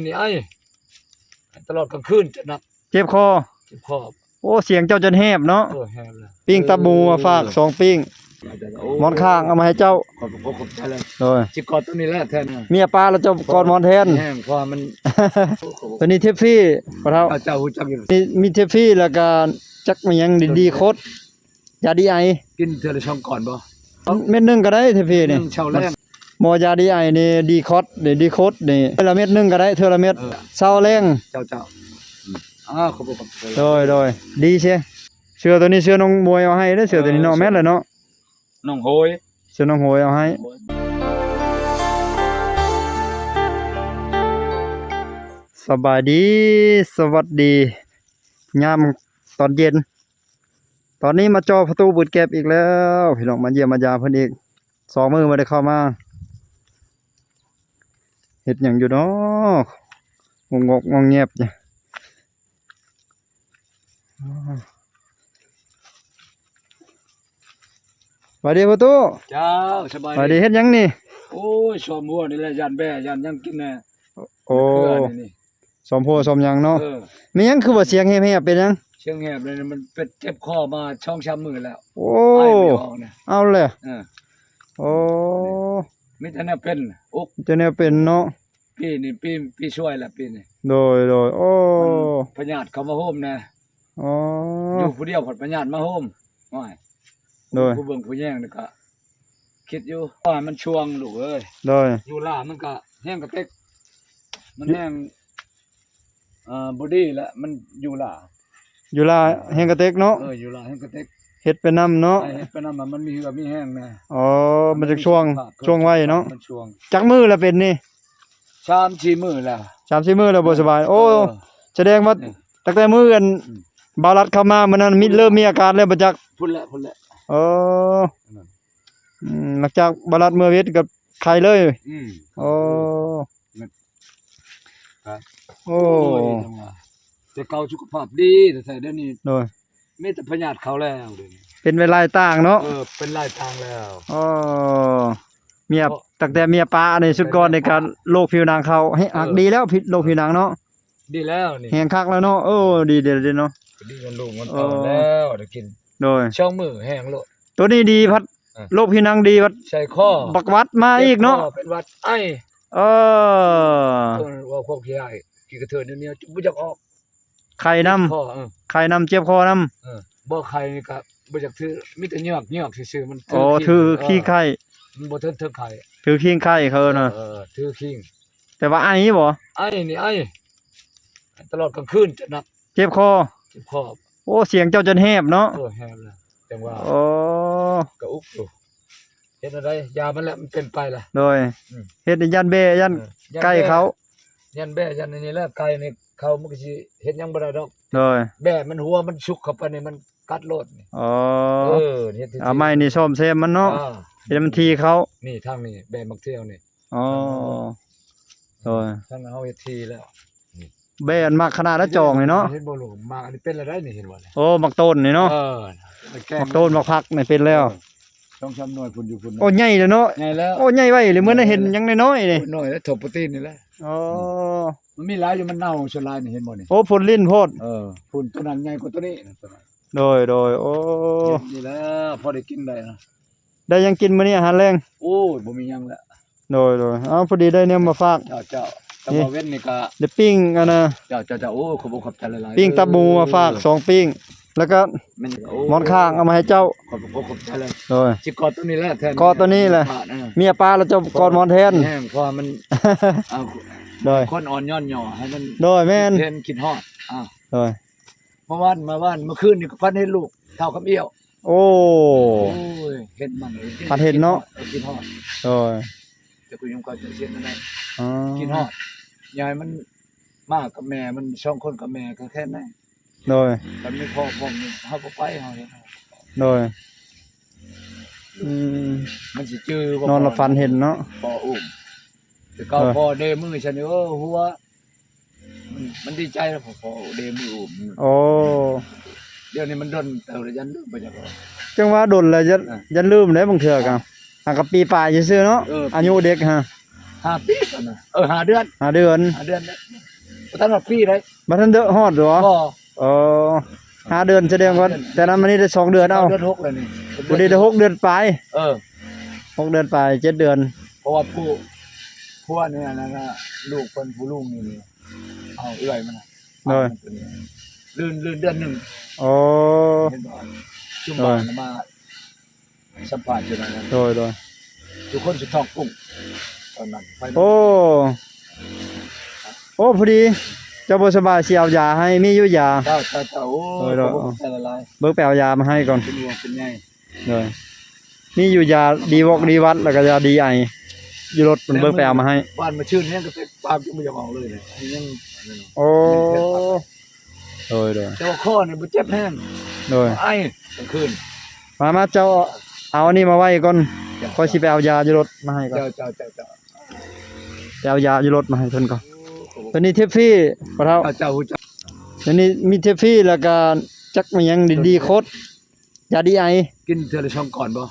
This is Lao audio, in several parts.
ນີ້ ໄອ້ ຕະຫຼອດກາງຄືນຈະໜັກ ເຈັບຄໍ ເຈັບຄໍ. ໂອ້ ສຽງເຈົ້າຈົນແຫບເນາະ. ໂອ້ ແຫບແລ້ວ. ປີ້ງຕັບໝູມາຝາກ ເອີ ສອງປີ້ງ. ໂອ້ ໝອນຂ້າງເອົາມາໃຫ້ເຈົ້າ. ຂອບ ຂອບ ຂອບໃຈຫຼາຍ. ໂດຍ. ຊິກອດໂຕນີ້ແຫຼະແທນ. ເມຍປ້າແລ້ວເຈົ້າກອດໝອນແທນ. ແຮງ ເພາະວ່າມັນ ໂຕນີ້ເທັບຟຣີ ພໍ່ເຖົ້າ. ເຈົ້າຮູ້ຈັກຢູ່. ມີ ມີເທັບຟຣີ ແລ້ວກະຈັກແມ່ນຫຍັງ ດີ ດີຄອດ ຢາດີໄອ. ກິນເທື່ອລະສອງກ້ອນບໍ່? ເມັດໜຶ່ງກໍໄດ້ເທັບຟຣີນີ້. ເມັດໜຶ່ງເຊົ້າແລງ. ໝໍຢາດີໄອນີ້ ດີຄອດນີ້ ດີຄອດນີ້ ເທື່ອລະເມັດໜຶ່ງກໍໄດ້ ເທື່ອລະເມັດ. ເອີ ເຊົ້າແລງ. ເຈົ້າ ເຈົ້າ. ອືມ ອາ ຂອບ ຂອບໃຈ. ໂດຍ ໂດຍ ດີເຊ. ເສື້ອໂຕນີ້ເສື້ອນ້ອງມວຍເອົາໃຫ້ເດີ ເສື້ອໂຕນີ້ເນາະ. ເອີ ແມ່ນແຫຼະເນາະ. ນ້ອງໂຫຍ ເສື້ອນ້ອງໂຫຍເອົາໃຫ້. ໂຫຍ ສະບາຍດີ ສະຫວັດດີ ຍາມຕອນເຢັນ. ຕອນນີ້ມາເຈາະປະຕູບຶດແກັບອີກແລ້ວ ພີ່ນ້ອງ. ມາຢ້ຽມມາຢາມເພິ່ນອີກ ສອງມື້ບໍ່ໄດ້ເຂົ້າມາ. ເຮັດຫຍັງຢູ່ເນາະ ງອກໆ ງອກແງບຢູ່. ຫວັດດີພໍ່ຕູ້. ເຈົ້າ ສະບາຍດີ. ຫວັດດີ. ເຮັດຫຍັງນີ້? ໂອ້ຍ ຊອມຫົວນີ້ແຫຼະ ຢ້ານແບ້ ຢ້ານຫຍັງກິນແນ່. ໂອ້ ເຄື່ອນີ້ ຊອມຫົວຊອມຫຍັງເນາະ. ເອີ ແມ່ນຫຍັງຄືວ່າສຽງແຫບໆ ເປັນຫຍັງ? ສຽງແຫບເລີຍ ມັນເປັນເຈັບຄໍມາສອງສາມມື້ແລ້ວ. ໂອ້ ໄອບໍ່ອອກນະ. ເອົາແຫຼະ. ເອີ ໂອ້ ມີແຕ່ແນວເປັນ ອຸກ ມີແຕ່ແນວເປັນເນາະ. ປີນີ້ ປີ ປີຊວຍແຫຼະປີນີ້. ໂດຍ ໂດຍ. ໂອ້ ມັນພະຍາດເຂົ້າມາໂຮມແນ່. ອໍ ຢູ່ຜູ້ດຽວພັດພະຍາດມາໂຮມ. ໂອ້ຍ ໂດຍ. ຜູ້ເບິ່ງຜູ້ແຍງນີ້ກະຄິດຢູ່ວ່າມັນຊ່ວງລູກເອີຍ. ໂດຍ. ຢູ່ລາວມັນກະແຮງກະເຕັກ ມັນແຮງ ເອີ ບໍ່ດີແຫຼະ ມັນຢູ່ລາວ ຢູ່ລາວແຮງກະເຕັກເນາະ. ເອີ ຢູ່ລາວແຮງກະເຕັກ ເຮັດໄປນຳເນາະ. ໃຫ້ເຮັດໄປນຳ ມັນມີເຫື່ອມີແຮງນະ. ອໍ ມັນຈັ່ງຊ່ວງ ຊ່ວງໄວເນາະ. ມັນຊ່ວງ ຈັກມື້ລະເປັນນີ້? ສາມສີ່ມື້ແລ້ວ. ສາມສີ່ມື້ແລ້ວບໍ່ສະບາຍ. ໂອ້ ເອີ ສະແດງວ່າ ນີ້ ຕັ້ງແຕ່ມື້ອັນ ອືມ ບ່າວລັດເຂົ້າມາມື້ນັ້ນມີ ເລີ່ມມີອາການແລ້ວບໍ່ຈັກ. ພຸ້ນແຫຼະ ພຸ້ນແຫຼະ. ເອີ ອືມ ຫຼັງຈາກບ່າວລັດເມືອຫວຽດກໍໄຂ້ເລີຍ. ອືມ ໂອ້ ໂອ້ຍ ໂອ້ຍ ແຕ່ເກົ່າສຸຂະພາບດີແທ້ໆ ດຽວນີ້. ໂດຍ. ມີແຕ່ພະຍາດເຂົ້າແລ້ວດຽວນີ້ ເປັນໄປຫຼາຍຕ່າງເນາະ. ເອີ ເປັນຫຼາຍຕ່າງແລ້ວ. ອໍ ເມຍ ຕັ້ງແຕ່ເມຍປ້ານີ້ ສຸດກ່ອນນີ້ກະໂລກຜິວໜັງເຂົ້າ ເອີ ຫາກດີແລ້ວ ຜິດໂລກຜິວໜັງເນາະ. ດີແລ້ວນີ້ ແຮງຄັກແລ້ວເນາະ. ເອີ ດີເດ ດີເນາະ ດີກັນລູກມັນເອົາແລ້ວໄດ້ກິນ. ໂດຍ. ສອງມື້ແຮງໂລດ. ໂຕນີ້ດີພັດ ເອີ ໂລກຜິວໜັງດີພັດ ໃສ່ຄໍ ບັກຫວັດມາອີກເນາະ. ເຈັບຄໍ ເປັນຫວັດ ໄອ. ເອີ ເອີ ເວົ້າຄວາມຂີ້ຮ້າຍ ຂີ້ກະເທີນແນວນີ້ ບໍ່ຢາກອອກ. ໄຂ້ນຳ ເຈັບຄໍ ເອີ ໄຂ້ນຳ ເຈັບຄໍນຳ. ເອີ ບໍ່ໄຂ້ນີ້ກະບໍ່ຢາກຖື ມີແຕ່ຍອກ ຍອກຊື່ໆ ມັນຖື. ອໍ ຖືຄີງໄຂ້ ເອີ ມັນບໍ່ເຖິງ ເຖິງໄຂ້ ຖືຄີງໄຂ້ເຂົາເອີ້ນນະ. ເອີ ເອີ ຖືຄີງ ແຕ່ວ່າໄອບໍ່? ໄອນີ້ໄອ ຕະຫຼອດກາງຄືນຈະໜັກ ເຈັບຄໍ ເຈັບຄໍ. ໂອ້ ສຽງເຈົ້າຈົນແຫບເນາະ. ໂອ້ ແຫບແລ້ວ ຈັ່ງວ່າ. ໂອ້ ກະອຸກຢູ່. ເຮັດແນວໃດ? ຢ່າມັນແຫຼະ ມັນເປັນໄປລະ. ໂດຍ. ອືມ ເຮັດໃຫ້ຢ້ານແບ້ ຢ້ານ ເອີ ຢ້ານ ໄກ່ເຂົາ ຢ້ານແບ້ ຢ້ານອັນນີ້ແຫຼະ. ໄກ່ນີ້ເຂົາມັນກໍຊິເຮັດຫຍັງບໍ່ໄດ້ດອກ. ໂດຍ. ແບ້ມັນ ຫົວມັນສຸກເຂົ້າໄປນີ້ ມັນກັດໂລດນີ້. ອໍ ເອີ ເຮັດ ເອົາໄມ້ນີ້ສ້ອມແຊມມັນເນາະ. ເອີ ເຮັດໃຫ້ມັນຖີ່ເຂົ້າ. ນີ້ ທາງນີ້ ແບ້ໝາກທຽວນີ້. ອໍ ໂດຍ. ທາງເຮົາເຮັດຖີ່ແລ້ວ. ແບ້ອັນໝາກຂະໜາດລະຈອງນີ້ເນາະ. ເຫັນບໍ່ລູກ ໝາກອັນນີ້ເປັນລະໄດ໋ນີ້ ເຫັນບໍ່ນີ້? ໂອ້ ໝາກໂຕນນີ້ເນາະ. ເອີ ໝາກໂຕນໝາກຜັກນີ້ເປັນແລ້ວ. ເອີ ສອງສາມໜ່ວຍພຸ້ນ ຢູ່ພຸ້ນ. ໂອ້ ໃຫຍ່ເລີຍເນາະ. ໃຫຍ່ແລ້ວ. ໂອ້ ໃຫຍ່ໄວເລີຍ ມື້ນັ້ນເຫັນຍັງນ້ອຍໆນີ້. ນ້ອຍແລ້ວ ທໍ່ປະຕີນນີ້ແຫຼະ. ອໍ ອືມ ມັນມີຫຼາຍຢູ່ ມັນເນົ່າສ່ວນຫຼາຍນີ້ ເຫັນບໍ່ນີ້? ໂອ້ ຝົນລິນໂພດ. ເອີ ພຸ້ນ ໂຕນັ້ນໃຫຍ່ກວ່າໂຕນີ້. ໂດຍ ໂດຍ. ໂອ້ ນີ້ແຫຼະ ພໍໄດ້ກິນໄດ້ນະ. ໄດ້ຫຍັງກິນມື້ນີ້ ອາຫານແລງ? ໂອ້ຍ ບໍ່ມີຫຍັງແລ້ວ. ໂດຍ ໂດຍ. ເອົາ ພໍດີໄດ້ແນວມາຝາກ. ເຈົ້າ ເຈົ້າ. ແຕ່ວ່າເວັນນີ້ກະ ໄດ້ປີ້ງອັນນະ. ເຈົ້າ ເຈົ້າ ເຈົ້າ. ໂອ້ ຂອບອົກຂອບໃຈຫຼາຍໆ. ປີ້ງຕັບໝູມາຝາກ ເອີ ສອງປີ້ງ ແລ້ວກະ ໂອ້ ໝອນຂ້າງເອົາມາໃຫ້ເຈົ້າ. ຂອບອົກຂອບໃຈຫຼາຍ. ໂດຍ. ຊິກອດໂຕນີ້ແຫຼະແທນ. ກອດໂຕນີ້ແຫຼະ. ເອີ ເມຍປ້າແລ້ວເຈົ້າກອດໝອນແທນ. ແຮງ ເພາະວ່າມັນ ເອົາ ໂດຍ ຄົນອ່ອນຍ້ອນຍໍໃຫ້ມັນ. ໂດຍ ແມ່ນ. ເຫັນຄິດຮອດ. ເອົາ ໂດຍ. ເມື່ອວານ ເມື່ອວານ ເມື່ອຄືນນີ້ກໍຝັນເຫັນລູກເຖົ້າຄຳອຽວ. ໂອ້ ໂອ້ຍ ເຫັນມັນ ຝັນເຫັນເນາະ. ເອີ ຄິດຮອດ. ໂດຍ. ແຕ່ກໍຍັງກໍຈະເສຍແນວໃດ. ອໍ ຄິດຮອດ. ຍາຍມັນມາກັບແມ່ມັນ ສອງຄົນກັບແມ່ກໍແຄ່ນັ້ນ. ໂດຍ. ຄັນມີພໍ່ພ້ອມນີ້ ເຮົາບໍ່ໄປ ເຮົາເຮັດ. ໂດຍ. ອືມ ມັນຊິຈື່ບໍ່? ນອນລະຝັນເຫັນເນາະ ພໍ່ອຸ້ມ. ແຕ່ເກົ່າ ເອີ ພໍ່ເດມືຊັ້ນ ເອີ ຫົວ ມັນ ມັນດີໃຈແລ້ວ ພໍເດມືອຸ້ມ. ໂອ້ ດຽວນີ້ມັນດົນເຕີບແລ້ວ ຢ້ານລືມໄປຈັກ. ຈັ່ງວ່າດົນແລ້ວ ຢ້ານ ຢ້ານລືມເດ້ ບາງເທື່ອກະ ຫາກະປີປາຍຊື່ໆເນາະ. ເອີ ອາຍຸເດັກຫະ. ຫ້າປີຕອນນັ້ນ ເອີ ຫ້າເດືອນ ຫ້າເດືອນ ຫ້າເດືອນ ບໍ່ທັນຮອດປີເດ້ ບໍ່ທັນເດີ ຮອດເດ ບໍ່ ເອີ ຫ້າເດືອນສະແດງວ່າ ແຕ່ນັ້ນມານີ້ໄດ້ສອງເດືອນ ເອົາ ເດືອນຫົກແລ້ວນີ້ ພໍດີໄດ້ຫົກເດືອນປາຍ ເອີ ຫົກເດືອນປາຍ ເຈັດເດືອນ ເພາະວ່າຜູ້ ຜົວນີ້ ອັນນັ້ນນະ ລູກເພິ່ນຜູ້ລຸງນີ້ ເອົາເອື້ອຍມັນນະ ໂດຍ ລື່ນ ລື່ນເດືອນໜຶ່ງ ໂອ້ ເຫັນບໍ່ ຊຸມ ໂດຍ ບ້ານນະມາ ສຳພາດຢູ່ນັ້ນນະ ໂດຍ ໂດຍ ທຸກຄົນຊິທ້ອງປຸ້ງ ຕອນນັ້ນໄປ ໂອ້ ໂອ້ ພໍດີເຈົ້າບໍ່ສະບາຍ ຊິເອົາຢາໃຫ້ ມີຢູ່ຢາ ເຈົ້າ ເຈົ້າ ເຈົ້າ ໂອ້ ໂດຍ ໂດຍ ຂອບໃຈຫຼາຍໆ ເບິ່ງໄປເອົາຢາມາໃຫ້ກ່ອນ ເປັນຫ່ວງເປັນໃຍ ໂດຍ ມີຢູ່ຢາດີວອກດີວັດ ແລ້ວກໍຢາດີໄອ ຢູ່ລົດເພິ່ນເບິ່ງໄປເອົາມາໃຫ້ ບ້ານມາຊື່ນແຮງກໍເປັນປາມ ຈະບໍ່ຢາກອອກເລີຍນະ ຍັງ ໂອ້ ໂດຍ ໂດຍ ແຕ່ວ່າຄໍນີ້ບໍ່ເຈັບແຮງ ໂດຍ ໄອກາງຄືນ ມາ ມາ ເຈົ້າເອົາອັນນີ້ມາໄວ້ກ່ອນ ເຈົ້າ ຂ້ອຍຊິໄປເອົາຢາຢູ່ລົດມາໃຫ້ກ່ອນ ເຈົ້າ ເຈົ້າ ເຈົ້າ ເຈົ້າ ໄປເອົາຢາຢູ່ລົດມາໃຫ້ເພິ່ນກ່ອນ ໂອ້ ໂຕນີ້ເທບຟຣີ ພໍ່ເຖົ້າ ເຈົ້າ ເຈົ້າ ຮູ້ຈັກ ໂຕນີ້ມີເທບຟຣີ ແລ້ວກໍຈັກແມ່ນຫຍັງ ດີ ດີໂຄດ ຢາດີໄອ ກິນເທື່ອລະສອງກ້ອນບໍ່?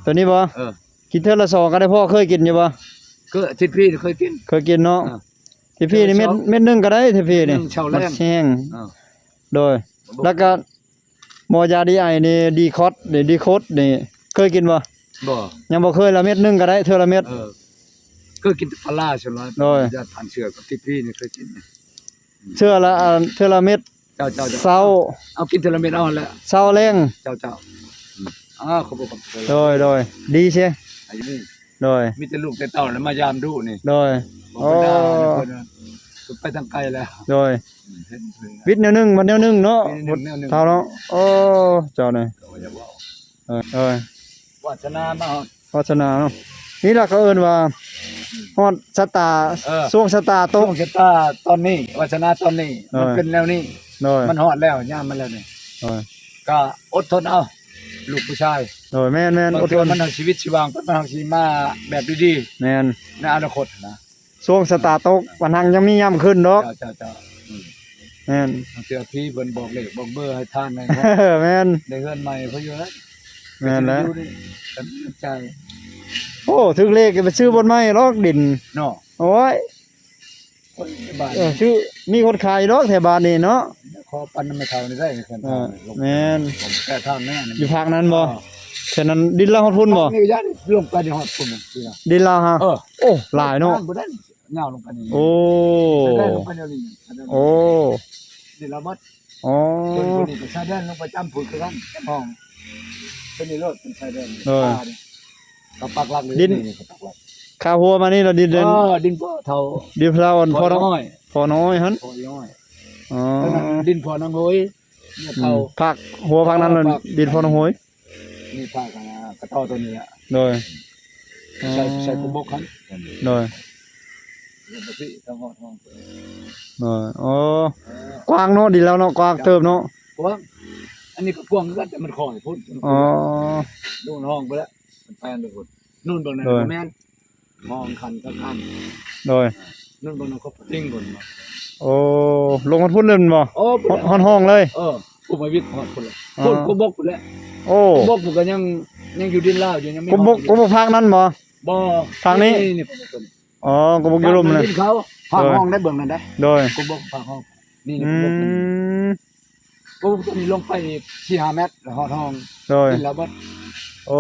ໂຕນີ້ບໍ່? ເອີ ກິນເທື່ອລະສອງກໍໄດ້ ພໍ່ເຄີຍກິນຢູ່ບໍ່? ເຄີຍ ທິດພີເຄີຍກິນ ເຄີຍກິນເນາະ ເອີ ທິດພີນີ້ເມັດ ເມັດໜຶ່ງກໍໄດ້ ທິດພີນີ້ ເຊົາແລງ ມັນແຮງ ເອີ ໂດຍ ແລ້ວກໍໝໍຢາດີໄອນີ້ ດີຄອດນີ້ ດີໂຄດນີ້ ເຄີຍກິນບໍ່? ບໍ່ ຍັງບໍ່ເຄີຍ ລະເມັດໜຶ່ງກໍໄດ້ ເທື່ອລະເມັດ ເອີ ເຄີຍກິນແຕ່ປາຫຼ້າສ່ວນຫຼາຍ ໂດຍ ຢາຜ່ານເຊື້ອກັບທິດພີນີ້ເຄີຍກິນ ເທື່ອລະ ອັນ ເທື່ອລະເມັດ ເຈົ້າ ເຈົ້າ ເຈົ້າ ເຊົ້າ ເອົາກິນເທື່ອລະເມັດເອົາຫັ້ນແຫຼະ ເຊົ້າແລງ ເຈົ້າ ເຈົ້າ ອືມ ອ້າວ ຂອບໃຈ ໂດຍ ໂດຍ ດີເຊ ອາຍຸນີ້ ໂດຍ ມີແຕ່ລູກແຕ່ເຕົ້າແລ້ວມາຢາມດຸນີ້ ໂດຍ ບໍ່ໄປນາ ໂອ້ ເພິ່ນໄປທາງໄກແລ້ວ ໂດຍ ອືມ ເຫັນ ວິດແນວໜຶ່ງ ມັນແນວໜຶ່ງເນາະ ວິດແນວໜຶ່ງ ເທົ່າເນາະ ໂອ້ ເຈົ້ານີ້ ກໍບໍ່ຢາກເວົ້າ ເອີ ເອີ ວາດສະໜາມາຮອດ ວາດສະໜາເນາະ ນີ້ລະເຂົາເອີ້ນວ່າ ຮອດຊະຕາ ເອີ ຊ່ວງຊະຕາຕົກ ຊ່ວງຊະຕາຕອນນີ້ ວາດສະໜາຕອນນີ້ ເອີ ມັນເປັນແນວນີ້ ໂດຍ ມັນຮອດແລ້ວ ຍາມມັນແລ້ວນີ້ ໂດຍ ກໍອົດທົນເອົາ ລູກຜູ້ຊາຍ ໂດຍ ແມ່ນໆ ອົດທົນ ບາງເທື່ອມັນຫາຊີວິດຊີວາງ ມັນຫາຊິມາແບບດີໆ ແມ່ນ ໃນອະນາຄົດນະ. ຊ່ວງຊະຕາຕົກ ວັນຮັກຍັງມີຍາມຂຶ້ນດອກ ເຈົ້າ ເຈົ້າ ເຈົ້າ ອືມ ແມ່ນ ບາງເທື່ອຜີເພິ່ນບອກເລກບອກເບີໃຫ້ທ່ານໃຫ້ ແມ່ນ ໄດ້ເຮືອນໃໝ່ເພິ່ນຢູ່ແລ້ວ ແມ່ນແລ້ວ ຢູ່ນີ້ກຳລັງໃຈ ໂອ້ ຖືກເລກກໍໄປຊື້ບ່ອນໃໝ່ດອກດິນເນາະ ໂອ້ຍ ຄົນບ້ານ ເອີ ຊື້ ມີຄົນຂາຍດອກແຖວບ້ານນີ້ເນາະ ຂໍປັນນຳແມ່ເຖົ້ານີ້ໄດ້ ເອີ ແມ່ນ ແຕ່ທາງແມ່ ຢູ່ພາກນັ້ນບໍ່? ເອີ ແຖວນັ້ນ ດິນລາວຮອດພຸ້ນບໍ່? ນີ້ຢ້ານລົງໄປຮອດພຸ້ນ ດິນລາວຫາ ເອີ ໂອ້ ຫຼາຍເນາະ ບໍ່ໄດ້ ຍາວລົງໄປນີ້ ໂອ້ ຊາຍແດນລົງໄປແນວນີ້ ໂອ້ ນີ້ລະບັດ ອໍ ເພິ່ນຜູ້ນີ້ກໍຊາຍແດນລົງໄປຈຳພຸ້ນຄືກັນ ຈຳຫ້ອງ ເພິ່ນນີ້ໂລດເປັນຊາຍແດນ ເອີ ປ່ານີ້ ກໍປັກຫຼັກຢູ່ ດິນນີ້ ນີ້ກໍປັກຫຼັກ ຂ້າຫົວມານີ້ລະດິນ ເອີ ດິນພໍ່ເຖົ້າ ດິນພໍ່ເຖົ້າ ພໍ່ນ້ອຍ ພໍ່ນ້ອຍຫັ້ນ ພໍ່ນ້ອຍ ອໍ ເອີ ດິນພໍ່ນາງໂຫຍ ອືມ ເຂົາ ພາກຫົວພາກນັ້ນ ເອີ ພາກ ດິນພໍ່ນ້ອງໂຫຍ ນີ້ພາກ ອ່າ ກະຕໍໂຕນີ້ແຫຼະ ໂດຍ ໃສ່ ໃສ່ກຸບົກຫັ້ນ ໂດຍ ໂດຍ ອໍ ເອີ ກວ້າງເນາະ ດິນລາວເນາະ ກວ້າງເຕີບເນາະ ກວ້າງ ອັນນີ້ກໍກວ້າງຄືກັນ ແຕ່ມັນຄ່ອຍພຸ້ນ ອໍ ໂດນຫ້ອງໄປແລ້ວ ມັນແປນໄປພຸ້ນ ນູນເບິ່ງນັ້ນ ໂດຍ ບໍ່ແມ່ນ ມອງຄັນກັນ ໂດຍ ນັ້ນບໍ່ນຳ ເຂົາຕິງບໍ່ນຳ ໂອ້ ລົງຮອດພຸ້ນເລີຍແມ່ນບໍ່? ໂອ້ ຮອດ ຮອດຫ້ອງເລີຍ ເອີ ຜູ້ມາວິດຮອດພຸ້ນແຫຼະ ອໍ ພຸ້ນ ກຸບົກພຸ້ນແຫຼະ ໂອ້ ກຸບົກພຸ້ນກໍຍັງ ຍັງຢູ່ດິນລາວຢູ່ ຍັງມີ ກຸບົກ ກຸບົກພາກນັ້ນບໍ່? ບໍ່ ພາກນີ້ ນີ້ ນີ້ ອໍ ກຸບົກຢູ່ລຸ່ມນະ ດິນເຂົາ ພາກຫ້ອງໄດ້ເບິ່ງນັ້ນໄດ໋ ໂດຍ ກຸບົກພາກຫ້ອງ ນີ້ ອື ກຸບົກນີ້ ໂອ້ ຕົວນີ້ລົງໄປອີກສີ່ຫ້າແມັດ ແລ້ວຮອດຫ້ອງ ໂດຍ ກິນແລ້ວເບິດ ໂອ້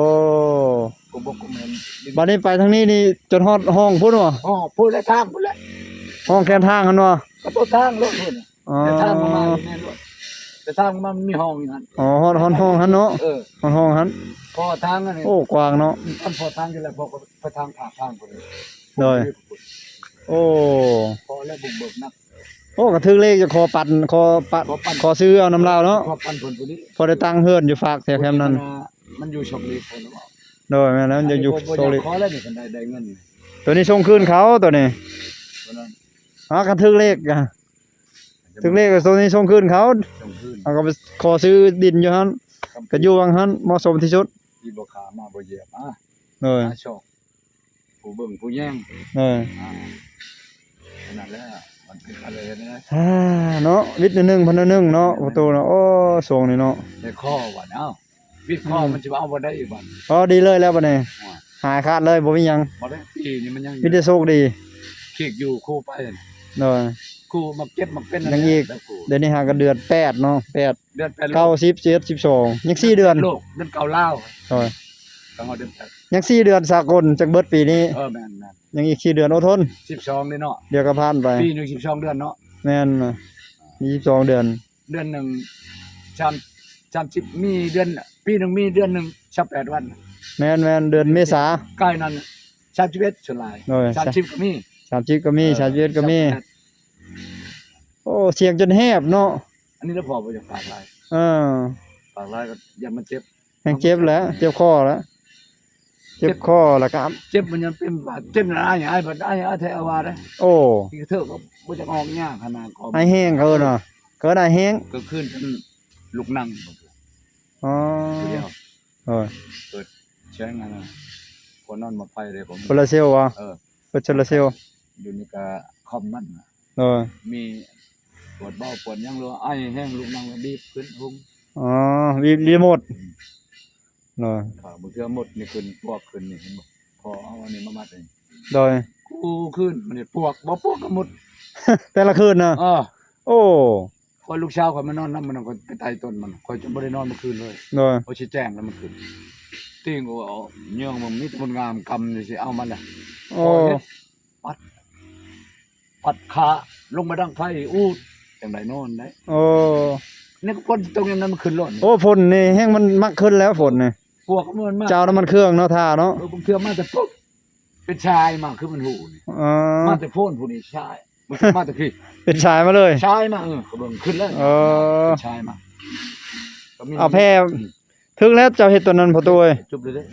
ກົກບົກກົກແມ່ນ ບັດນີ້ໄປທາງນີ້ນີ້ຈົນຮອດຫ້ອງພຸ້ນບໍ່? ຮອດພຸ້ນແຫຼະ ທາງພຸ້ນແຫຼະ ຫ້ອງແຄມທາງຫັ້ນບໍ່? ກໍຕົວທາງໂລດພຸ້ນ ອໍ ແຕ່ທາງມານີ້ແມ່ນໂລດ ແຕ່ທາງມາມັນມີຫ້ອງຢູ່ຫັ້ນ ອໍ ຮອດ ຮອດຫ້ອງຫັ້ນເນາະ ເອີ ຮອດຫ້ອງຫັ້ນ ພໍທາງອັນນີ້ ໂອ້ ກວ້າງເນາະ ອືມ ອັນພໍທາງນີ້ແຫຼະ ພໍໄປທາງ ທາງ ທາງພຸ້ນ ໂດຍ ໂອ້ ພໍແລ້ວບຸກເບີກໜັກ ໂອ້ ກໍຖືກເລກ ຈະຂໍປັນ ຂໍປະ ຂໍປັນ ຂໍຊື້ເອົານຳລາວເນາະ ຂໍປັນເພິ່ນຜູ້ນີ້ ພໍໄດ້ຕັ້ງເຮືອນຢູ່ຟາກແຖວແຄມນັ້ນ ມັນຢູ່ຊອກຫຼີກພຸ້ນ ໂດຍ ແມ່ນແລ້ວ ມັນຈະຢູ່ຊອກຫຼີກ ອັນນີ້ບໍ່ ບໍ່ຢາກຂໍແລ້ວນີ້ ຄັນໄດ້ ໄດ້ເງິນ ໂຕນີ້ສົ່ງຄືນເຂົາ ໂຕນີ້ ໂຕນັ້ນ ອາ ຄັນຖືກເລກ ຖືກເລກ ໂຕນີ້ສົ່ງຄືນເຂົາ ສົ່ງຄືນ ເຮົາກໍໄປຂໍຊື້ດິນຢູ່ຫັ້ນ ກໍຢູ່ຫວ່າງຫັ້ນ ເໝາະສົມທີ່ສຸດ ທີ່ບໍ່ຂ້າມາບໍ່ຢຽບ ອາ ໂດຍ ຫາຊອກ ຜູ້ເບິ່ງຜູ້ແຍງ ເອີ ອ່າ ນັ້ນແຫຼະ ມັນເປັນການເລີຍນະ ອ່າ ເນາະ ວິດໜຶ່ງພັນໜຶ່ງເນາະ ປະຕູເນາະ ໂອ້ ຊ່ວງນີ້ເນາະ ໄດ້ຂໍບັດ ເອົ້າ ວິດຂໍ ອືມ ມັນຊິວ່າເອົາບໍ່ໄດ້ອີກບັດ ອໍ ດີເລີຍແລ້ວບັດນີ້ ໂອ້ຍ ຫາຍຂາດເລີຍ ບໍ່ມີຫຍັງ ບໍ່ໄດ້ ປີນີ້ມັນຍັງຢູ່ ມີແຕ່ໂຊກດີ ຄີກຢູ່ຄູ່ໄປ ໂດຍ ຄູ່ມັກເຈັບມັກເປັນ ຍັງອີກ ແລ້ວຄູ່ ດຽວນີ້ຫາກໍເດືອນແປດເນາະ ແປດ ເດືອນແປດ ເກົ້າ ສິບ ສິບເອັດ ສິບສອງ ຍັງສີ່ເດືອນ ໂລກ ເດືອນເກົ້າລາວ ໂດຍ ກໍຮອດເດືອນແປດ ຍັງສີ່ເດືອນສາກົນ ຈັກເບິດປີນີ້ ເອີ ແມ່ນໆ ຍັງອີກສີ່ເດືອນ ອົດທົນ ສິບສອງເດ້ເນາະ ດຽວກໍຜ່ານໄປ ປີໜຶ່ງສິບສອງເດືອນເນາະ ແມ່ນ ມີສິບສອງເດືອນ ເດືອນໜຶ່ງ ສາມ ສາມສິບ ມີເດືອນ ປີໜຶ່ງມີເດືອນໜຶ່ງຊາວແປດວັນ ແມ່ນໆ ເດືອນເມສາ ກາຍນັ້ນ ສາມສິບເອັດ ສ່ວນຫຼາຍ ໂດຍ ສາມສິບກໍມີ ສາມສິບກໍມີ ເອີ ສາມສິບເອັດກໍມີ ຊາວແປດ ໂອ້ ສຽງຈົນແຫບເນາະ ອັນນີ້ລະພໍບໍ່ຢາກປາກຫຼາຍ ເອີ ປາກຫຼາຍກໍຢ້ານມັນເຈັບ ແຮງເຈັບແຫຼະ ເຈັບຄໍແຫຼະ ເຈັບຄໍແລ້ວກໍ ເຈັບມັນຍັງເປັນບາດ ເຈັບຫຼາຍ ອ້າຍບາດ ອ້າຍ ອ້າຍແທ້ວ່າເດ້ ໂອ້ ທີ່ເທີກໍບໍ່ຈັກອອກຍາກຂະໜາດກໍ ອ້າຍແຮງເຂົາເອີ້ນວ່າ ເຂົາເອີ້ນອ້າຍແຮງ ກໍຄືນ ລຸກນັ່ງ ອໍ ຜູ້ດຽວ ໂດຍ ເປີດແສງອັນນັ້ນ ຄົນນອນໝາກໄຟເດ້ ໂຊລາເຊວບໍ? ເອີ ເປີດໂຊລາເຊວ ຢູ່ນີ້ກະຄອມມັນ ໂດຍ ມີປວດເບົາປວດຫຍັງ ຫຼືວ່າໄອແຮງ ລຸກນັ່ງແລ້ວບີບຂຶ້ນຮຸງ ອໍ ບີບຣີໂມດ ອືມ ໂດຍ ຖ້າບາງເທື່ອມົດນີ້ຂຶ້ນ ປວກຂຶ້ນນີ້ ເຫັນບໍ່? ພໍເອົາອັນນີ້ມາມັດເອງ ໂດຍ ຄູ່ຄືນມັນນີ້ປວກ ບໍ່ປວກກໍມົດ ແຕ່ລະຄືນນະ ເອີ ໂອ້ ຂ້ອຍ ລູກສາວຂ້ອຍມານອນນຳ ມັນກໍໄປໄຕ່ຕົ້ນມັນ ຂ້ອຍຈະບໍ່ໄດ້ນອນມື້ຄືນເລີຍ ໂດຍ ຂ້ອຍຊິແຈ້ງແລ້ວມັນຂຶ້ນ ຕີງໂອ້ເຢີງມັນມີແຕ່ມົດງາມກຳນີ້ຊິເອົາມັນລະ ໂອ້ ປັດ ປັດຂາລົງມາດັງໄຟອູດ ຈັ່ງໃດນອນໄດ້ ໂອ້ ນີ້ກໍຝົນຕົກຍາມນັ້ນມັນຂຶ້ນໂລດ ໂອ້ ຝົນນີ້ແຮງມັນມັກຂຶ້ນແລ້ວ ຝົນນີ້ ພວກມັນມາ ເຈົ້ານ້ຳມັນເຄື່ອງເນາະ ທ່າເນາະ ເອີ ບາງເທື່ອມາແຕ່ປຸບ ເປັນຊາຍມາ ຄືມັນຮູ້ນີ້ ອໍ ມາແຕ່ໂພນຜູ້ນີ້ຊາຍ ມັນມາແຕ່ພີ້ ເປັນຊາຍມາເລີຍ ຊາຍມາ ເອີ ກໍເບິ່ງຂຶ້ນແລ້ວ ເອີ ເປັນຊາຍມາ ກໍມີ ເອົາແຜ່ ອືມ ຖືກແລ້ວເຈົ້າເຮັດຕົວນັ້ນພໍ່ຕູ້ເອີຍ ຈຸບເລີຍເດ້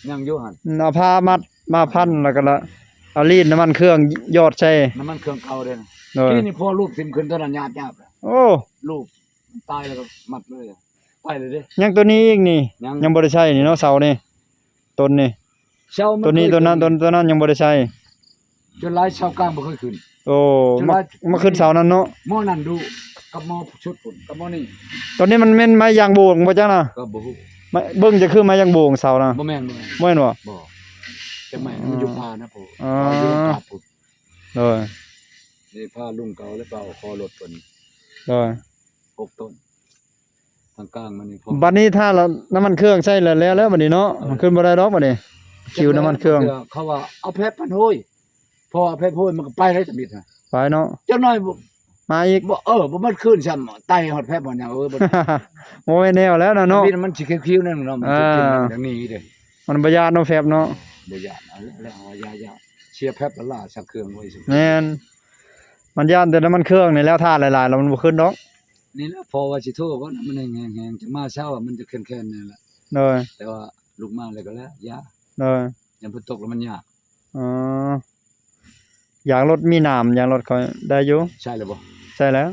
ຍັງຢູ່ຫັ້ນ ອືມ ເອົາຜ້າມັດມາພັນ ແລ້ວກໍລະ ເອົາລີດນ້ຳມັນເຄື່ອງຢອດໃສ່ ນ້ຳມັນເຄື່ອງເກົ່າເດ້ ໂດຍ ທີ່ນີ້ພໍລູບຖິ້ມຂຶ້ນຕົວນັ້ນຍາບໆ ໂອ້ ລູບຕາຍແລ້ວກໍມັດເລີຍ ໄປເລີຍເດ້ ຍັງຕົວນີ້ອີກນີ້ ຍັງ ຍັງບໍ່ໄດ້ໃຊ້ນີ້ເນາະ ເສົານີ້ ຕົ້ນນີ້ ເສົາມັນ ຕົວນີ້ ຕົວນັ້ນ ຕົ້ນ ຕົວນັ້ນຍັງບໍ່ໄດ້ໃຊ້ ຈົນຫຼາຍເສົາກາງບໍ່ເຄີຍຂຶ້ນ ໂອ້ ມາ ມາຂຶ້ນເສົານັ້ນເນາະ ໝໍ້ນັ້ນດຸ ກັບໝໍ້ຊຸດພຸ້ນ ກັບໝໍ້ນີ້ ຕົວນີ້ມັນແມ່ນໄມ້ຢາງໂບງບໍ່ຈັກນະ ກໍບໍ່ຮູ້ ມາເບິ່ງຈະຄືໄມ້ຢາງໂບງເສົານະ ບໍ່ແມ່ນ ບໍ່ແມ່ນ ບໍ່ແມ່ນບໍ່ ບໍ່ ຈະໄມ້ ອໍ ມັນຢູ່ປ່ານະ ອໍ ຢູ່ກາບພຸ້ນ ໂດຍ ນີ້ພາລຸງເກົ່າ ແລ້ວກໍເອົາຄໍລົດເພິ່ນ ໂດຍ ຫົກຕົ້ນ ທາງກາງມັນນີ້ພໍ ບັດນີ້ຖ້າລະ ນ້ຳມັນເຄື່ອງໃສ່ແລ້ວ ແລ້ວ ແລ້ວບັດນີ້ເນາະ ເອີ ມັນຂຶ້ນບໍ່ໄດ້ດອກບັດນີ້ ຄິວນ້ຳມັນເຄື່ອງ ເຂົາວ່າເອົາແຟັບພັນໂຮຍ ພໍເອົາແຟັບໂຮຍມັນກໍໄປແລ້ວຈະມິດຫັ້ນ ໄປເນາະ ຈັກໜ້ອຍບໍ່ ມາອີກ ບໍ່ ເອີ ບໍ່ໝົດຄືນຊ້ຳ ໄຕ່ຮອດແຟັບຮອດຫຍັງ ເອີ ບໍ່ ບໍ່ແມ່ນແນວແລ້ວນະເນາະ ມັນຊິຄິວໆນັ້ນເນາະ ມັນຊິກິນ ອ່າ ຢ່າງນີ້ເດ້ ມັນບໍ່ຢ້ານເນາະແຟັບເນາະ ບໍ່ຢ້ານ ເອົາແລ້ວ ເອົາ ຢ່າ ຢ່າ ເສຍແຟັບລະລ້າຊັກເຄື່ອງໄວ້ ແມ່ນ ມັນຢ້ານແຕ່ນ້ຳມັນເຄື່ອງນີ້ແຫຼະ ຖ້າຫຼາຍໆແລ້ວມັນບໍ່ຂຶ້ນດອກ ນີ້ແຫຼະ ພໍວ່າຊິໂທກ່ອນ ມັນແຮງໆ ຈະມາເຊົ້າມັນຈະແຂນໆ ນີ້ແຫຼະ ໂດຍ ແຕ່ວ່າລຸກມາແລ້ວກໍແລ້ວ ຢ່າ ໂດຍ ຍາມຝົນຕົກແລ້ວມັນຍາກ ອໍ ຢາງລົດມີໜາມ ຢາງລົດຂ້ອຍໄດ້ຢູ່ ໃສ່ແລ້ວບໍ່? ໃສ່ແລ້ວ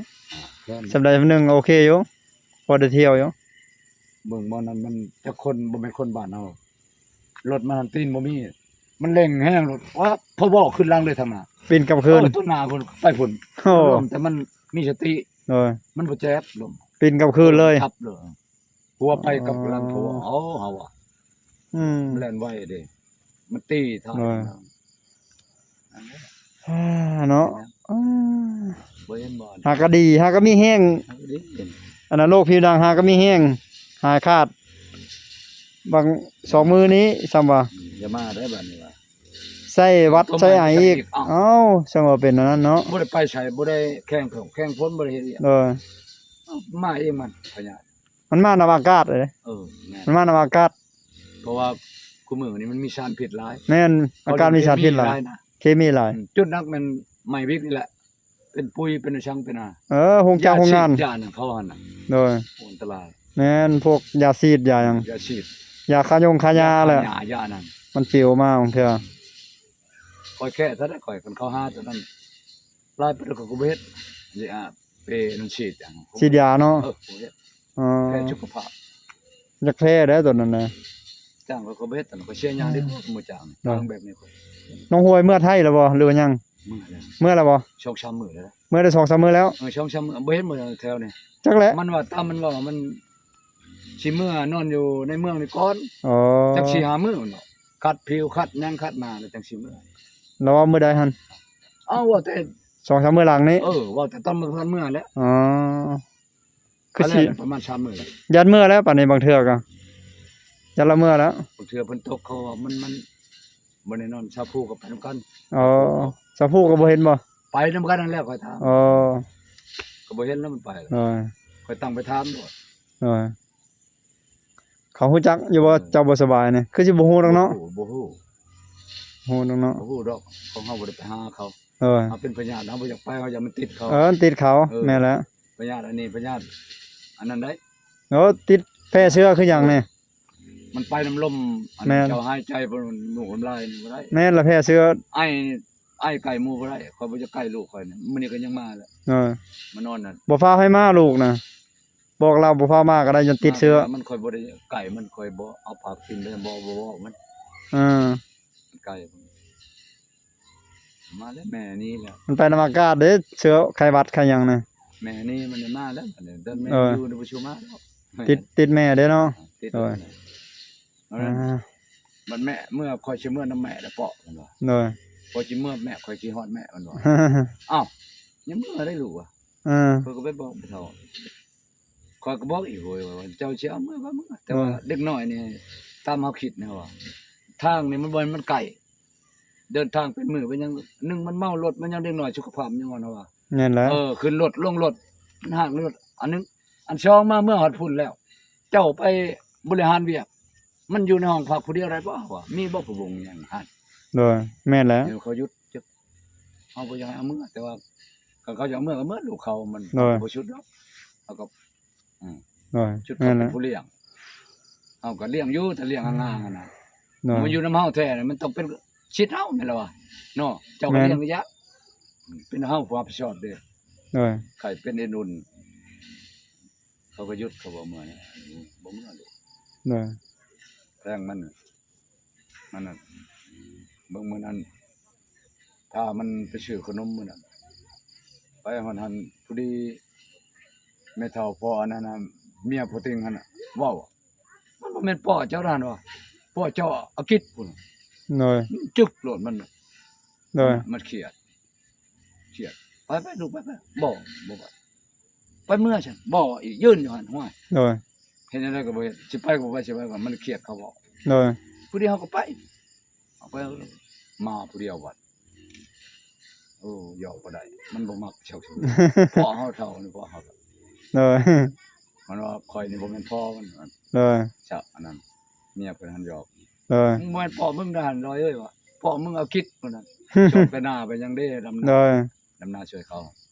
ອ່າ ສ່ຳໃດສ່ຳໜຶ່ງໂອເຄຢູ່ ພໍໄດ້ທ່ຽວຢູ່ ເບິ່ງບ່ອນນັ້ນມັນຈັກຄົນ ບໍ່ແມ່ນຄົນບ້ານເຮົາ ລົດມັນຫັ້ນຕີນບໍ່ມີ ມັນເລັ່ງແຮງໂລດ ວ້າ ພໍເວົ້າຂຶ້ນຫຼັງເລີຍທາງໜ້າ ປິ່ນກັບຄືນ ເອີ ຕົວໜ້າພຸ້ນໄປພຸ້ນ ໂອ້ ລົມ ແຕ່ມັນມີສະຕິ ໂດຍ ມັນບໍ່ເຈັບລົມ ປິ່ນກັບຄືນເລີຍ ທັບເລີຍ ຫົວໄປກັບຫຼັງ ອໍ ຫົວ ເອົາ ເຮົາວ່າ ອືມ ມັນແລ່ນໄວເດ້ ມັນຕີທາງ ໂດຍ ອ່າ ເນາະ ອ່າ ບໍ່ເຫັນບໍ່ ຫາກະດີ ຫາກະມີແຮງ ຫາກະດີ ອັນນັ້ນໂລກຜິວໜັງຫາກະມີແຮງ ຫາຍຂາດ ບາງສອງມື້ນີ້ຊ້ຳວ່າ ອືມ ຢ່າມາເດີບາດນີ້ວ່າ ໃສ່ຫວັດໃສ່ໄອອີກ ເອົ້າ ເອົ້າ ຈັ່ງວ່າເປັນອັນນັ້ນເນາະ ບໍ່ໄດ້ໄປໃສ ບໍ່ໄດ້ແຂ່ງເຂົ້າແຂ່ງຝົນ ບໍ່ໄດ້ເຮັດຫຍັງ ໂດຍ ເອົ້າ ມາເອງມັນ ພະຍາດ ມັນມານຳອາກາດເດ້ ເອີ ແມ່ນ ມັນມານຳອາກາດ ເພາະວ່າຄູ່ມື້ນີ້ມັນມີສານພິດຫຼາຍ ແມ່ນ ອາກາດມີສານພິດຫຼາຍ ເຄມີຫຼາຍນະ ເຄມີຫຼາຍ ອືມ ຈຸດໜັກແມ່ນໄມ້ວິກນີ້ແຫຼະ ເປັນປຸຍ ເປັນຫຍັງ ເປັນ ເອີ ໂຮງຈັກໂຮງງານ ຢາສີດຢາຫຍັງເຂົາຫັ້ນນະ ໂດຍ ໂອ້ ອັນຕະລາຍ ແມ່ນ ພວກຢາສີດຢາຫຍັງ ຢາສີດ ຢາຂ້າຍົງຂ້າຫຍ້າແຫຼະ ຢາຂ້າຫຍ້າ ຢາຫຍັງ ມັນປິວມາບາງເທື່ອ ຂ້ອຍແຄ່ເທົ່າໃດ ຂ້ອຍ ຄັນເຂົາຫາຕົວນັ້ນ ຫຼາຍປານໃດຂ້ອຍກໍບໍ່ເຮັດ ຊິອາ ເປນັ້ນສີດຫຍັງ ສີດຢາເນາະ ເອີ ບໍ່ເຮັດ ອໍ ແພ້ສຸຂະພາບ ຢາກແພ້ໄດ໋ຕົວນັ້ນນະ ຈ້າງຂ້ອຍກໍບໍ່ເຮັດ ຂ້ອຍເສຍຫຍ້າດີກວ່າ ອືມ ບໍ່ຈ້າງ ເນາະ ທາງແບບນີ້ຂ້ອຍ ນ້ອງຮວຍເມືອໄທແລ້ວບໍ່ ຫຼືວ່າຍັງ? ເມືອແລ້ວ ເມືອແລ້ວບໍ່? ສອງສາມມື້ແລ້ວ ເມືອໄດ້ສອງສາມມື້ແລ້ວ ເອີ ສອງສາມມື້ ບໍ່ເຫັນເມືອແຖວນີ້ ຈັກແຫຼະ ມັນວ່າ ຕາມມັນເວົ້າ ມັນຊິເມືອນອນຢູ່ໃນເມືອງນີ້ກ່ອນ ອໍ ຈັກສີ່ຫ້າມື້ເນາະ ຂັດຜິວ ຂັດຫຍັງ ຂັດໜ້າ ແລ້ວຈັ່ງຊິເມືອ. ລາວເວົ້າມື້ໃດຫັ້ນ? ເອົາ ເວົ້າແຕ່ ສອງສາມມື້ຫຼັງນີ້. ເອີ ເວົ້າແຕ່ຕອນມື້ ຕອນເມືອແຫຼະ. ອໍ ຄືຊິ ປະມານສາມມື້ແລ້ວ. ຢ້ານເມືອແລ້ວ ປານນີ້ບາງເທື່ອກໍຢ້ານລາວເມືອແລ້ວ. ບາງເທື່ອເພິ່ນຕົກ ເຂົາວ່າມັນ ມັນບໍ່ແນ່ນອນ. ຊາວພູກໍໄປນຳກັນ. ອໍ ຊາວພູກໍບໍ່ເຫັນບໍ່? ໄປນຳກັນນັ້ນແຫຼະ ຂ້ອຍຖາມ. ອໍ ກໍບໍ່ເຫັນແລ້ວມັນໄປ. ໂດຍ ຂ້ອຍຕັ້ງໄປຖາມໂລດ. ໂດຍ ເຂົາຮູ້ຈັກຢູ່ບໍ່? ເອີ ເຈົ້າບໍ່ສະບາຍນີ້ ຄືຊິບໍ່ຮູ້ດອກເນາະ. ບໍ່ຮູ້ ບໍ່ຮູ້ດອກເນາະ. ບໍ່ຮູ້ດອກ ຂອງເຮົາບໍ່ໄດ້ໄປຫາເຂົາ. ເອີ ເຮົາເປັນພະຍາດ ເຮົາບໍ່ຢາກໄປ ເຮົາຢ້ານມັນຕິດເຂົາ. ເອີ ມັນຕິດເຂົາ. ເອີ ແມ່ນແຫຼະ ພະຍາດອັນນີ້ ພະຍາດອັນນັ້ນໄດ໋. ໂອ້ ຕິດແຜ່ເຊື້ອຄືຫຍັງນີ້? ມັນໄປນຳລົມ ອັນ ແມ່ນ ເຈົ້າຫາຍໃຈ ມັນໜູກນ້ຳລາຍນີ້ບໍ່ໄດ້. ແມ່ນລະ ແຜ່ເຊື້ອ. ໄອ ໄອໃກ້ໝູ່ບໍ່ໄດ້. ຂ້ອຍບໍ່ຢາກໃກ້ລູກຂ້ອຍນີ້. ມື້ນີ້ກໍຍັງມາແຫຼະ. ເອີ ມານອນນັ້ນ. ບໍ່ພາໃຜມາລູກນະ. ບອກລາວບໍ່ພາມາກໍໄດ້ ຢ້ານຕິດເຊື້ອ. ມັນ ຂ້ອຍບໍ່ໄດ້ໃກ້ມັນ ຂ້ອຍບໍ່ເອົາປາກກິນເລີຍ ບໍ່ ບໍ່ເວົ້າມັນ. ເອີ ມັນໃກ້ ມາແລ້ວ ແມ່ນີ້ແຫຼະ. ມັນໄປນຳອາກາດເດ້ ເຊື້ອໄຂ້ຫວັດໄຂ້ຫຍັງນະ. ແມ່ນີ້ມັນໄດ້ມາແລ້ວ ແຕ່ແມ່ ເອີ ຢູ່ນຳບໍ່ຊູມາດອກ. ຕິດ ຕິດແມ່ເດ້ເນາະ. ຕິດ ໂດຍ ແມ່. ອ່າ ບັດແມ່ເມື່ອ ຂ້ອຍຊິເມື່ອນຳແມ່ແຫຼະເປາະ ມັນວ່າ. ໂດຍ ຂ້ອຍຊິເມື່ອແມ່ ຂ້ອຍຄິດຮອດແມ່ ມັນວ່າ. ອ້າວ ຍັງເມື່ອໄດ້ລູກວ່າ. ເອີ ຂ້ອຍກໍໄປບອກຜູ້ເຖົ້າ ຂ້ອຍກໍບອກອີກ ໂອ້ຍ ວ່າເຈົ້າຊິເອົາເມືອກໍເມືອ ແຕ່ວ່າ ເອີ ເດັກນ້ອຍນີ້ ຕາມເຮົາຄິດນະວ່າ ທາງນີ້ມັນບໍ່ແມ່ນມັນໃກ້ ເດີນທາງເປັນມື້ເປັນຫຍັງ ໜຶ່ງມັນເມົາລົດ ມັນຍັງເດັກນ້ອຍ ສຸຂະພາບຍັງອ່ອນນະວ່າ. ແມ່ນແຫຼະ. ເອີ ຂຶ້ນລົດລົງລົດ ມັນຫາກລົດ ອັນໜຶ່ງ ອັນສອງມາເມືອຮອດພຸ້ນແລ້ວ ເຈົ້າໄປບໍລິຫານວຽກ ມັນຢູ່ໃນຫ້ອງພັກຜູ້ດຽວໄດ້ບໍ່ ວ່າ ມີບໍ່ພະວົງຫຍັງຫັ້ນ. ໂດຍ ແມ່ນແຫຼະ. ເຂົາຢຸດ ເຮົາບໍ່ຢາກໃຫ້ເອົາເມືອ ແຕ່ວ່າຄັນເຂົາຢາກເມືອກໍເມືອ ລູກເຂົາມັນ ໂດຍ ບໍ່ຊຸດດອກ. ເຮົາກໍ ອືມ ໂດຍ ຊຸດເຂົາເປັນຜູ້ລ້ຽງ ເຮົາກໍລ້ຽງຢູ່ ແຕ່ລ້ຽງຫ່າງໆຫັ້ນນະ. ໂດຍ ມັນຢູ່ນຳເຮົາແທ້ ມັນຕ້ອງເປັນສິດເຮົາ ແມ່ນລະວ່າເນາະ. ເຈົ້າກໍລ້ຽງ ແມ່ນ ຢາກ ເປັນເຮົາຜູ້ຮັບຜິດຊອບເດ້. ໂດຍ ໄຂ້ເປັນເອັນອຸ່ນ ເຂົາກໍຢຸດ ເຂົາບໍ່ເມືອນະ ບໍ່ເມືອລູກ. ໂດຍ ແພງມັນ ມັນນະ ເບິ່ງມື້ນັ້ນ ພາມັນໄປຊື້ຂະໜົມມື້ນັ້ນ ໄປຮອດຫັ້ນ ພໍດີແມ່ເຖົ້າພໍ່ອັນນັ້ນນະ ເມຍພໍ່ຕິ່ງຫັ້ນນະ ເວົ້າ ມັນບໍ່ແມ່ນພໍ່ເຈົ້ານັ້ນວ່າ ພໍ່ເຈົ້າອາກິດພຸ້ນ. ໂດຍ ຈຶ່ກໂລດມັນ. ໂດຍ ມັນຄຽດ ຄຽດ ໄປໆ ລູກ ໄປໆ. ບໍ່ ບໍ່ໄປ ໄປເມືອຊັ້ນ ບໍ່ອີກ ຢືນຢູ່ຫັ້ນ. ຫ້ວຍ ໂດຍ ເຮັດແນວໃດກໍບໍ່ເຮັດ ຊິໄປກໍບໍ່ໄປ ຊິໄປກໍມັນຄຽດ ເຂົາເວົ້າ. ໂດຍ ຜູ້ດຽວເຮົາກໍໄປ ເຮົາໄປ ມາຜູ້ດຽວບັດ ໂອ້ ຢອກບໍ່ໄດ້ ມັນບໍ່ມັກເຈົ້າ ພໍ່ເຮົາເຖົ້ານີ້ ພໍ່ເຮົາ. ໂດຍ ມັນວ່າຂ້ອຍນີ້ບໍ່ແມ່ນພໍ່ມັນ. ໂດຍ ຊະ ອັນນັ້ນ ເມຍເພິ່ນຫັ້ນຢອກ. ໂດຍ ບໍ່ແມ່ນພໍ່ມຶງນະ ລອຍເອີຍ ວ່າພໍ່ມຶງເອົາກິດພຸ້ນນະ ຈອກໄປນາໄປຫຍັງເດ້ ດຳນາ ໂດຍ ດຳນາຊ່ວຍເຂົາ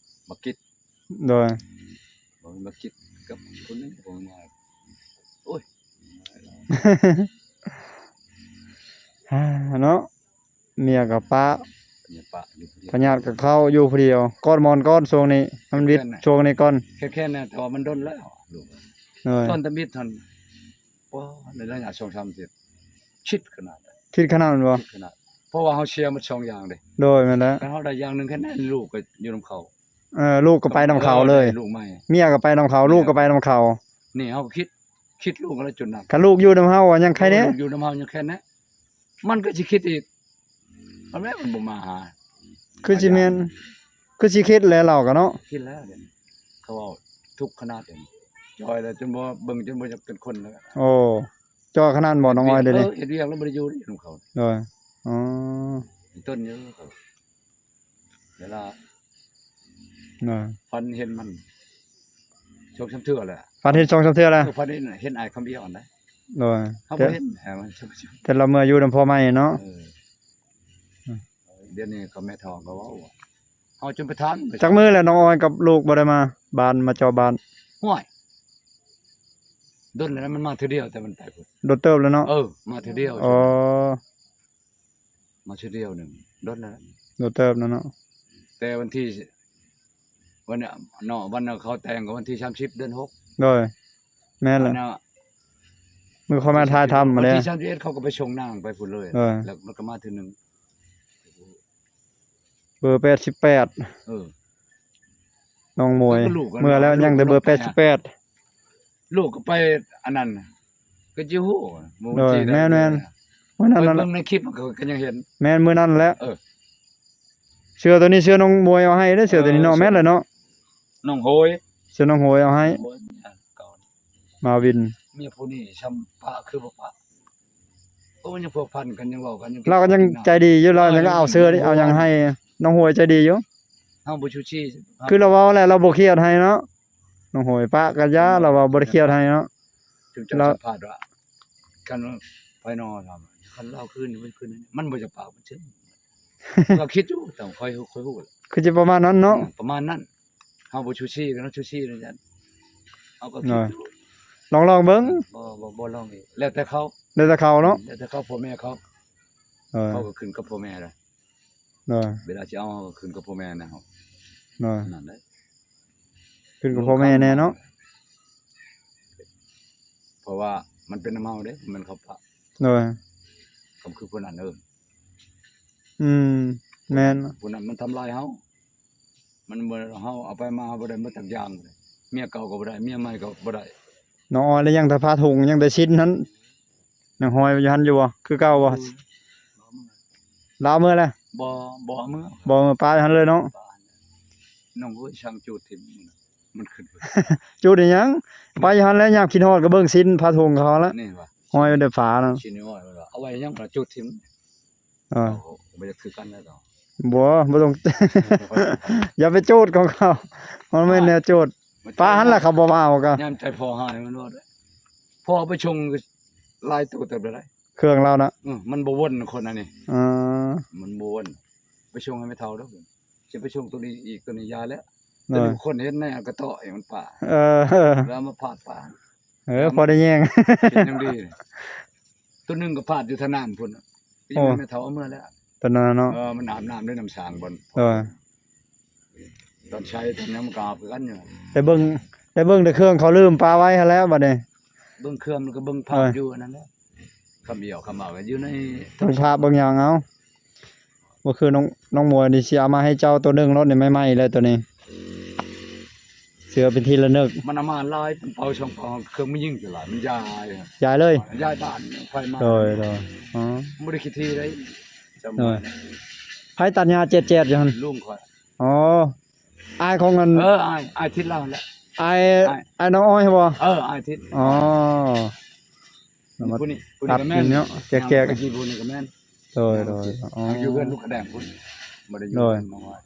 ບັກກິດ. ໂດຍ ບໍ່ແມ່ນບັກກິດກັບຄົນນັ້ນ ບໍ່ແມ່ນວ່າ ໂອ້ຍ ເນາະ. ເມຍກໍປະ ເມຍປະຢູ່ຜູ້ດຽວ ພະຍາດກໍເຂົ້າຢູ່ຜູ້ດຽວ ກອດໝອນກ່ອນ ຊ່ວງນີ້ມັນວິດ ແມ່ນນະ ຊ່ວງນີ້ກ່ອນ ແຄ່ນໆ ແຕ່ວ່າມັນດົນແລ້ວ. ໂດຍ ຕອນທຳອິດຫັ້ນ ໂອ້ ໃນໄລຍະສອງສາມເດືອນ ຄິດຂະໜາດ ຄິດຂະໜາດແມ່ນບໍ່? ຄິດຂະໜາດ ເພາະວ່າເຮົາເສຍໝົດສອງຢ່າງເດ້. ໂດຍ ແມ່ນແລ້ວ ຄັນເຮົາໄດ້ຢ່າງໜຶ່ງແຄ່ນັ້ນ ລູກກໍຢູ່ນຳເຂົາ. ເອີ ລູກກໍໄປນຳເຂົາເລີຍ ເອີ ໄດ້ລູກໃໝ່ ເມຍກໍໄປນຳເຂົາ ເມຍ ລູກກໍໄປນຳເຂົາ. ນີ້ເຮົາກໍຄິດ ຄິດລູກແລ້ວຈົນໜັກ ຄັນລູກຢູ່ນຳເຮົາກໍຍັງໄຄແດ່ ເອີ ລູກຢູ່ນຳເຮົາຍັງແຄ່ແນ່ ມັນກໍຊິຄິດອີກ ມັນແມ່ນ ມັນບໍ່ມາຫາ ຄືຊິແມ່ນ ຄືຊິຄິດແຫຼະລາວກໍເນາະ ຄິດແລ້ວ. ດຽວນີ້ເຂົາເວົ້າທຸກຂະໜາດ ດຽວນີ້ຈ່ອຍແລ້ວ ຈົນບໍ່ ເບິ່ງຈົນບໍ່ຢາກເປັນຄົນແລ້ວ. ໂອ້ ຈ່ອຍຂະໜາດບໍ່ ນ້ອງອ້ອຍ ດຽວນີ້? ເອີ ເຮັດວຽກແລ້ວບໍ່ໄດ້ຢູ່ນຳເຂົາ. ໂດຍ ອໍ ເປັນຕົ້ນຢູ່ເຂົາ ເວລາ ໂດຍ ຝັນເຫັນມັນສອງສາມເທື່ອແຫຼະ. ຝັນເຫັນສອງສາມເທື່ອແລ້ວ? ເອີ ຝັນເຫັນ ເຫັນອ້າຍຄຳດຽວຫັ້ນນະ. ໂດຍ ເຮົາບໍ່ເຫັນ ແຕ່ລາວເມືອຢູ່ນຳພໍ່ໃໝ່ເນາະ. ເອີ ດຽວນີ້ເຂົາແມ່ທອງກໍເວົ້າວ່າ ເຮົາຈຶ່ງໄປຖາມ ຈັກມື້ແລ້ວນ້ອງອ້ອຍກັບລູກບໍ່ໄດ້ມາບ້ານ ມາເຈາະບ້ານ? ຫ້ວຍ ດົນແລ້ວ ມັນມາເທື່ອດຽວ ແຕ່ມັນໄປພຸ້ນ. ດົນເຕີບແລ້ວເນາະ? ເອີ ມາເທື່ອດຽວ. ອໍ ມາເທື່ອດຽວໜຶ່ງ ດົນແລ້ວ ດົນເຕີບແລ້ວເນາະ. ແຕ່ວັນທີ ວັນເນາະ ວັນເຂົາແຕ່ງກໍວັນທີສາມສິບ ເດືອນຫົກ. ໂດຍ ແມ່ນແຫຼະ ມື້ເຂົາມາຖ່າຍທຳມາແລ້ວ ວັນທີສາມສິບເອັດ ເຂົາກໍໄປສົ່ງນາງໄປພຸ້ນເລີຍ. ໂດຍ ແລ້ວມັນກໍມາເທື່ອໜຶ່ງ ເບີແປດສິບແປດ ເອີ ນ້ອງໝວຍ ເມືອແລ້ວ ຍັງແຕ່ເບີແປດສິບແປດ. ລູກກໍໄປອັນນັ້ນ ກໍຊິຮູ້ ໂດຍ ແມ່ນໆ ມື້ນັ້ນ ຂ້ອຍ ນັ້ນ ເບິ່ງໃນຄລິບມັນກໍ ກໍຍັງເຫັນ ແມ່ນມື້ນັ້ນແຫຼະ ເອີ ເສື້ອໂຕນີ້ເສື້ອນ້ອງມວຍເອົາໃຫ້ເດີ ເສື້ອໂຕນີ້ເນາະ ເອີ ເສື້ອ ແມ່ນແຫຼະເນາະ ນ້ອງໂຫຍ ເສື້ອນ້ອງໂຫຍເອົາໃຫ້ ໂອ້ຍ ເກົ່າ ມາວິນ ເມຍຜູ້ນີ້ຊ່ຳປະຄືບໍ່ປະ ໂອ້ຍ ຍັງພົວພັນກັນ ຍັງເວົ້າກັນ ຍັງ ລາວກໍຍັງໃຈດີຢູ່ ລາວຍັງເອົາເສື້ອ ເອົາຫຍັງໃຫ້ ນ້ອງໂຫຍໃຈດີຢູ່ ເຮົາບໍ່ຊູຊີ ຄືລາວເວົ້າແຫຼະ ລາວບໍ່ຄຽດໃຫ້ເນາະ ນ້ອງໂຫຍປະກໍຢ່າ ລາວວ່າບໍ່ໄດ້ຄຽດໃຫ້ເນາະ ຖືກເຈົ້າ ລາວ ສຳພາດວ່າ ຄັນ ໄປນອນ ຄັນລາວຄືນ ມັນຄືນ ມັນບໍ່ຈະປາກ ມັນເຊິ່ງ ກໍຄິດຢູ່ ຕ້ອງຄ່ອຍ ຄ່ອຍຮູ້ແຫຼະ ຄືຈະປະມານນັ້ນເນາະ ອືມ ປະມານນັ້ນ ເຮົາບໍ່ຊູຊີກັນເນາະ ຊູຊີກັນ ເຮົາກໍຄິດຢູ່ ລອງ ລອງເບິ່ງ ບໍ່ ບໍ່ ບໍ່ລອງອີກ ແລ້ວແຕ່ເຂົາ ແລ້ວແຕ່ເຂົາເນາະ ແລ້ວແຕ່ເຂົາ ພໍ່ແມ່ເຂົາ ເອີ ເຂົາກໍຂຶ້ນກັບພໍ່ແມ່ແຫຼະ ໂດຍ ເວລາຊິເອົາ ເຮົາກໍຂຶ້ນກັບພໍ່ແມ່ນະ ໂດຍ ນັ້ນແຫຼະ ຂຶ້ນກັບພໍ່ແມ່ແດ່ເນາະ ເພາະວ່າມັນເປັນນຳເຮົາເດ້ ບໍ່ແມ່ນເຂົາປະ ໂດຍ ກໍຄືຜູ້ນັ້ນເອີ ອືມ ແມ່ນ ຜູ້ນັ້ນມັນທຳລາຍເຮົາ ມັນບໍ່ ເຮົາເອົາໄປມາ ເຮົາບໍ່ໄດ້ໝົດຈັກຢ່າງ ເມຍເກົ່າກໍບໍ່ໄດ້ ເມຍໃໝ່ກໍບໍ່ໄດ້ ນ້ອງອ້ອຍລະຍັງແຕ່ຜ້າຖົງ ຍັງແຕ່ສິ້ນຫັ້ນ ນາງຫອຍຢູ່ຫັ້ນຢູ່ບໍ່ ຄືເກົ່າບໍ່? ອືມ ລາວເມືອແລ້ວ ບໍ່ ບໍ່ເມືອ ບໍ່ເມືອ ປະຢູ່ຫັ້ນເລີຍເນາະ ປະ ນ້ອງເອີຍ ຊ່າງຈູດຖິ້ມ ມັນຂຶ້ນ ຈູດອີຫຍັງ ປະຢູ່ຫັ້ນແຫຼະ ຍາມຄິດຮອດກໍເບິ່ງສິ້ນຜ້າຖົງເຂົາແຫຼະ ນີ້ວ່າ ຫອຍໄວ້ໃນຝານະ ຊິນ້ອຍວ່າ ເອົາໄວ້ຫຍັງລະ ຈູດຖິ້ມ ເອີ ບໍ່ຢາກຄືກັນແລ້ວ ບໍ່ ບໍ່ຕ້ອງ ຢ່າໄປໂຈດຂອງເຂົາ ມັນແມ່ນແນວໂຈດ ປະຫັ້ນລະ ເຂົາບໍ່ມາເອົາກະ ຍາມໃຈພໍ່ຫາຍມັນວ່າ ພໍ່ໄປຊົງຫຼາຍໂຕເຕີບແລ້ວ ເຄື່ອງລາວນະ ອື ມັນບໍ່ວົນ ຄົນອັນນີ້ ເອີ ມັນບໍ່ວົນ ໄປຊົງໃຫ້ແມ່ເຖົ້າເດີ້ ຊິໄປຊົງໂຕນີ້ອີກ ໂຕນີ້ຢ່າແລ້ວ ໂດຍ ໂຕນີ້ຄົນເຫັນໃນອັນກະເຕາະ ມັນປະ ເອີ ແລ້ວເອົາມາພາດປະ ເອີ ພໍໄດ້ແຍງ ເປັນຫຍັງດີ ໂຕໜຶ່ງກໍພາດຢູ່ທະໜານພຸ້ນ ໂອ້ ແມ່ເຖົ້າເອົາເມືອແລ້ວ ຕອນນັ້ນເນາະ ເອີ ມັນອາບນ້ຳດ້ວຍນ້ຳສ້າງບ່ອນ ເອີ ຕອນໃຊ້ຕອນຫຍັງມັນກໍອາບຄືກັນຢູ່ ໄດ້ເບິ່ງ ໄດ້ເບິ່ງແຕ່ເຄື່ອງເຂົາລືມປະໄວ້ຫັ້ນແຫຼະບັດນີ້ ເບິ່ງເຄື່ອງແລ້ວກໍເບິ່ງພາບ ເອີ ຢູ່ອັນນັ້ນແຫຼະ ຄຳດຽວຄຳເວົ້າກັນຢູ່ໃນ ເບິ່ງພາບເບິ່ງຫຍັງເອົາ ບໍ່ຄືນ້ອງ ນ້ອງມວຍນີ້ຊິເອົາມາໃຫ້ເຈົ້າໂຕໜຶ່ງໂລດນີ້ ໃໝ່ໆເລີຍໂຕນີ້ ເສື້ອເປັນທີ່ລະນຶກ ມັນເອົາມາຫຼາຍ ເປັນເປົາສອງເປົາ ເຄື່ອງມັນຍິງຈະຫຼາຍ ມັນຢາຍ ຢາຍເລີຍ ຢາຍບ້ານ ໄປມາ ໂດຍ ໂດຍ ອໍ ບໍ່ໄດ້ຂີ້ຖີ່ເດ້ ໂດຍ ໃຜຕັດຫຍ້າແຈດໆຢູ່ຫັ້ນ ລຸງຂ້ອຍ ອໍ ອ້າຍຂອງອັນ ເອີ ອ້າຍ ອ້າຍທິດລາວຫັ້ນແຫຼະ ອ້າຍ ອ້າຍ ອ້າຍນ້ອງອ້ອຍບໍ່ ເອີ ອ້າຍທິດ ອໍ ຜູ້ນີ້ ຜູ້ນີ້ກໍແມ່ນ ຕັດຢູ່ເນາະ ແຈກໆ ຜູ້ນີ້ກໍແມ່ນ ໂດຍ ໂດຍ ອໍ ຢູ່ເຮືອນລູກກະແດງພຸ້ນ ບໍ່ໄດ້ຢູ່ ໂດຍ ເຮືອນນ້ອງອ້ອຍ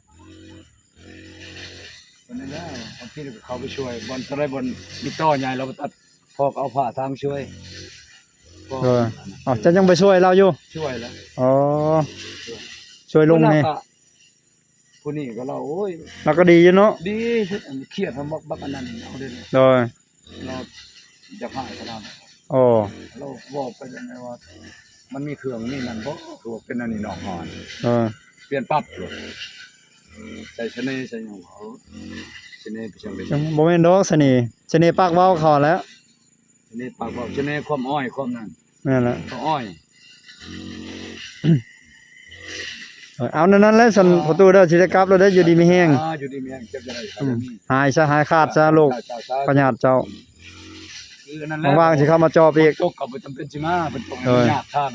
ວັນນີ້ແຫຼະ ບາງທີກໍເຂົ້າໄປຊ່ວຍ ບ່ອນຕະໄລ ບ່ອນມີຕໍໃຫຍ່ ລາວໄປຕັດ ພໍ່ກໍເອົາຜ້າທາງຊ່ວຍ ໂດຍ ອໍ ເຈົ້າຍັງໄປຊ່ວຍລາວຢູ່ ຊ່ວຍແລ້ວ ອໍ ຊ່ວຍ ຊ່ວຍລຸງນີ້ ຜູ້ນີ້ກໍລາວ ໂອ້ຍ ລາວກໍດີຢູ່ເນາະ ດີ ອັນຄຽດນຳບັກ ບັກອັນນັ້ນເອົາເດ້ ໂດຍ ລາວຢາກຫາຍຂະໜາດ ໂອ້ ລາວເວົ້າໄປຈັ່ງໃດວ່າ ມັນມີເຄື່ອງມີນັ້ນບໍ່ ຄືວ່າເປັນອັນນີ້ນ້ອງເຮົາ ເອີ ປ່ຽນປັບໂລດ ໃສ່ສະເໜ່ໃສ່ຫຍັງ ເອີ ສະເໜ່ໄປຈັ່ງໃດ ບໍ່ແມ່ນດອກສະເໜ່ ສະເໜ່ປາກເວົ້າເຂົາແຫຼະ ສະເໜ່ປາກເວົ້າ ສະເໜ່ຄວາມອ້ອຍຄວາມນັ້ນ ແມ່ນແຫຼະ ຄວາມອ້ອຍ ເອີ ເອົາແນວນັ້ນແຫຼະ ສັນ ພໍ່ຕູ້ເດີ ຊິໄດ້ກັບແລ້ວເດີ ຢູ່ດີມີແຮງ ອ່າ ຢູ່ດີມີແຮງ ເຈັບຢ່າໄດ້ ອືມ ຫາຍຊະ ຫາຍຂາດຊະ ໂລກພະຍາດເຈົ້າ ຄືອັນນັ້ນແຫຼະ ວ່າງໆຊິເຂົ້າມາຈອບອີກ ຝົນຕົກກໍບໍ່ຈຳເປັນຊິມາ ຝົນຕົກ ເອີ ມັນຍາກທາງ